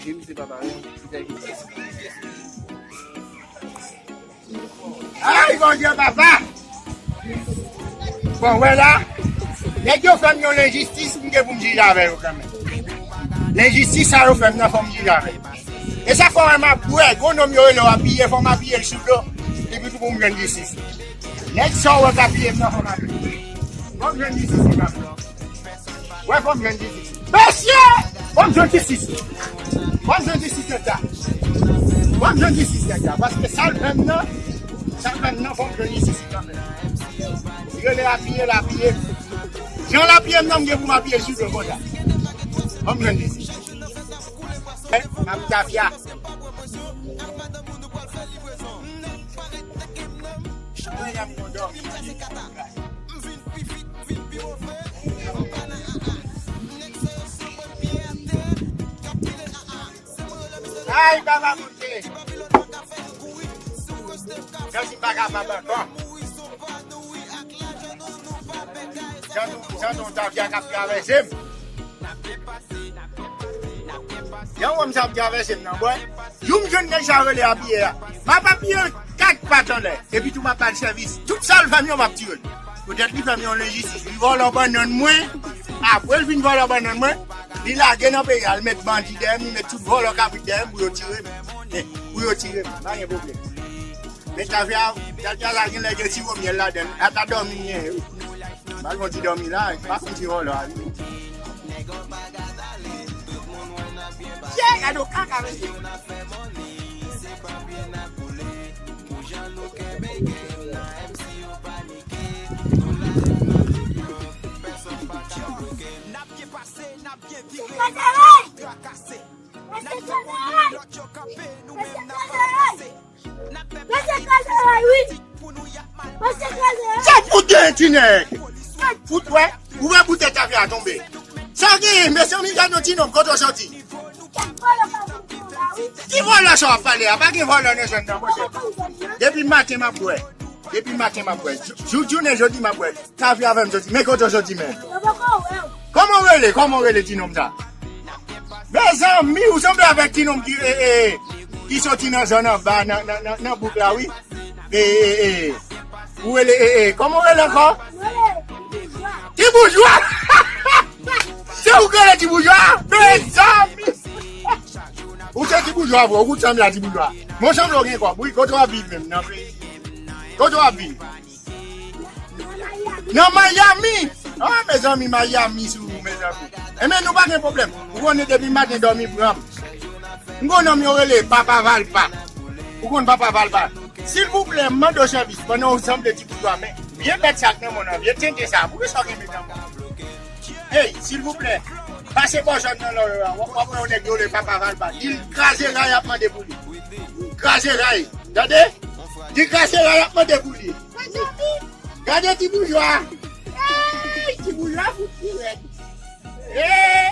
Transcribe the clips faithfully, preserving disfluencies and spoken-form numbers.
Wi, misye pa pare. Ay, Bondye, papa! Bon, wè la, nèg yo fè m yon lenjistis, m gen pou m jije avè yo kanmenm. Lenjistis sa yo fè m nan, fò m jije avè yo. E sa fè w wè m ap bwè, gwo nonm yo rele w apiye, fò m apiye l sou do, epi tou pou m jwenn jistis. Nèg sa w wè k apiye m nan, fò m apiye. Fò m jwenn jistis li kanmenm. Wè, fò m jwenn jistis. Mesye! Fò m jwenn jistis. Fò m jwenn jistis nèg la. Fò m jwenn jistis nèg la. Paske sa l fè m nan, sa l fè m nan, fò m jwenn jistis li kanmenm. Li rele apiye, l apiye. Jan l apiye m nan, m gen pou m apiye l sou do konsa. Fò m jwenn jistis. Eh, m ap tafya. Mwen, y ap kondòm. Ay, papa Bondye. Jan si m pa kapab ankò. Jan nou, jan nou tafya k ap travèse m. Yon wòm sa ap travèse m nan, bwè. Jou m jwenn nèg sa rele apiye a. M ap apiye l kat pat anlè. Epi tou m ap ba l sèvis. Tout sa l fè m yo, m ap tire l. Poutèt li fè m yon lenjistis. Li vòlò bannann mwen. Apre l fin vòlò bannann mwen, li lage nan peyi a, li met bandi dèyè m, li met tout vòlò kabrit dèyè m pou yo tire m. Eh, pou yo tire m. Pa gen pwoblèm. Men tafya, tafya la gen lè gen siwo myèl ladan l. Ata dòmi m gen, wi. M al fon ti dòmi la, pa fon ti vòlò a, wi. Che, gade w kaka, mesye. Sa fout gen ti nèg. Fout wè. Ou wè boutèy tafya a tonbe. Sa gen, mezanmi, gade yon ti nonm, kote w soti? Ki vòlò sa w ap pale a? Pa gen vòlò nan zòn nan, monchè. Depi maten m ap bwè. Depi maten m ap bwè. Jou, jou, jounen jodi m ap bwè. Tafya avè m soti. Men kote w soti menm? Kòman w rele? Kòman w rele ti nonm sa? Mezanmi, ou sanble avèk ti nonm ki, e, e, ki soti nan zòn anba, nan, nan, nan, nan bouk la, wi. E, e, e. Ou rele, e, e. Kòman w rele ankò? Ti boujwa! Se ou k rele ti boujwa? Mezanmi! Ou se ti boujwa, vre. Ou sanble a ti boujwa. Men w sanble w gen kòb, wi. Kote w ap viv menm, nan peyi? Kote w ap viv? Nan Miami. Ah, mezanmi, Miami sou ou, mezanmi. Enben, nou pa gen pwoblèm. Ou konnen depi maten dòmi pran m. M gon nonm yo rele Papa Valpa. Ou konn Papa Valpa? Silvouplè, m mande w sèvis pandan w sanble ti boujwa, men vye bèt sa k nan men w nan, vye tenten sa, poukisa w gen met nan men w? Hey, silvouplè, pase bò zòn nan lò yo a, w ap, w ap wè yon nèg yo rele Papa Valpa. Di l kraze ray ap mande pou li. Kraze ray. Tande? Di kraze ray ap mande pou li. Gade ti boujwa. Hey, ti boujwa fout pi rèd. Hey!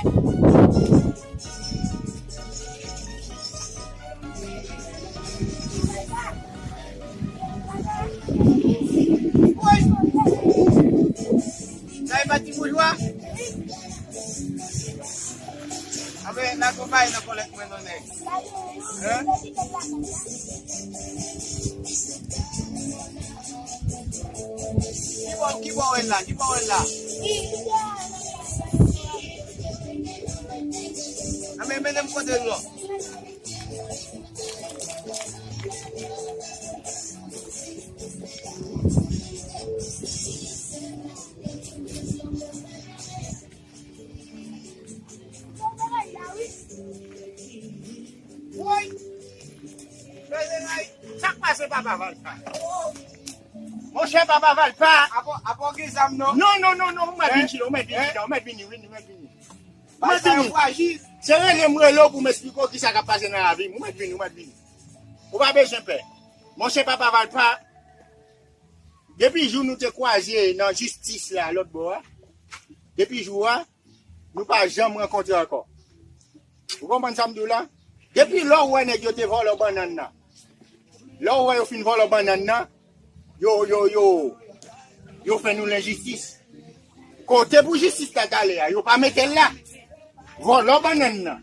Sa e pa ti boujwa? Anben, n a konpayi nan kòlèt mwen non nèg. Hein? Ki bò, ki bò w la? Ki bò w la? Anben, mennen m kote l non. Woy! Sa k pase Papa Valpa? Monchè Papa Valpa. Apa w gen zam non? Non, non, non, non, ou mèt vin chita, ou mèt vin chita, ou mèt vini, wi, ou mèt vini. Ou mèt vini. Se rele m rele w pou m esplike w kisa k ap pase nan lavi m. Ou mèt vini, ou mèt vini. Ou pa bezwen pè. Monchè Papa Valpa, depi jou nou te kwaze nan jistis la lòt bò a, depi jou a, nou pa janm rankontre ankò. Ou konprann sa m di w la? Depi lè w wè nèg yo te vòlò bannann nan, lè w wè yo fin vòlò bannann nan, yo, yo, yo, yo fè nou lenjistis. Kote pou jistis la t ale a, yo pa mete l la. Vòlò bannann nan.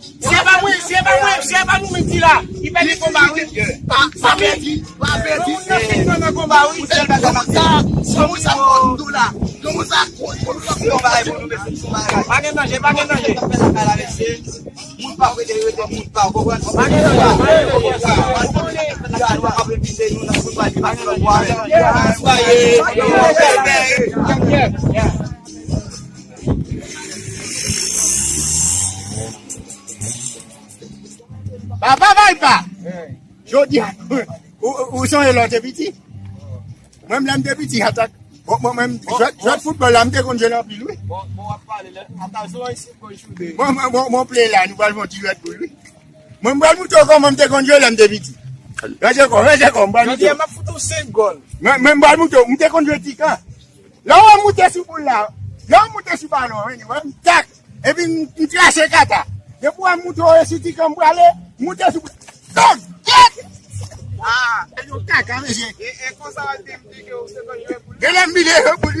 Se pa mwen, se pa mwen, se pa nou menm ki la. Li pèdi konba wi. Pa pa pèdi, pa pèdi. Moun nan fin nan konba wi. Sèl bagay m ap di. Sa moun sa konn tou la. Moun sa konn konba pou nou mesye. Pa gen danje, pa gen danje. Moun pa rete rete moun pa konprann. Pa gen danje, pa gen danje. Papa Vaypa, jodi a, ou, ou sonje lè w te piti? Mwen menm lè m te piti, antank Bon, mwen menm, jwèt, jwèt foutbòl la, m te konn jwe l anpil, wi. Bon, bon, w ap pale lè. Ata zon isit, bon, jwe. Bon, bon, bon, bon, play la, nou pral fè yon ti jwèt pou l, wi. Mwen, mwen, mwen, mwen te konn jwe lè m te piti. Rete kò, rete kò, m pral montre w. Jodi a, m ap fout ou senk gòl. Mwen, mwen, m pral montre w, m te konn jwe tikan. Lè w moute sou boul la, lè w moute sou balon, wi, wi, tak, epi m, m trase kata. Depi w moute w sou tikan, m prale, moute sou boul. Donk, gèt! Ah, e yon kaka, mesye. E, e konsa w ap di m di ke w se konn jwe boul? Genlè m vide jwe boul.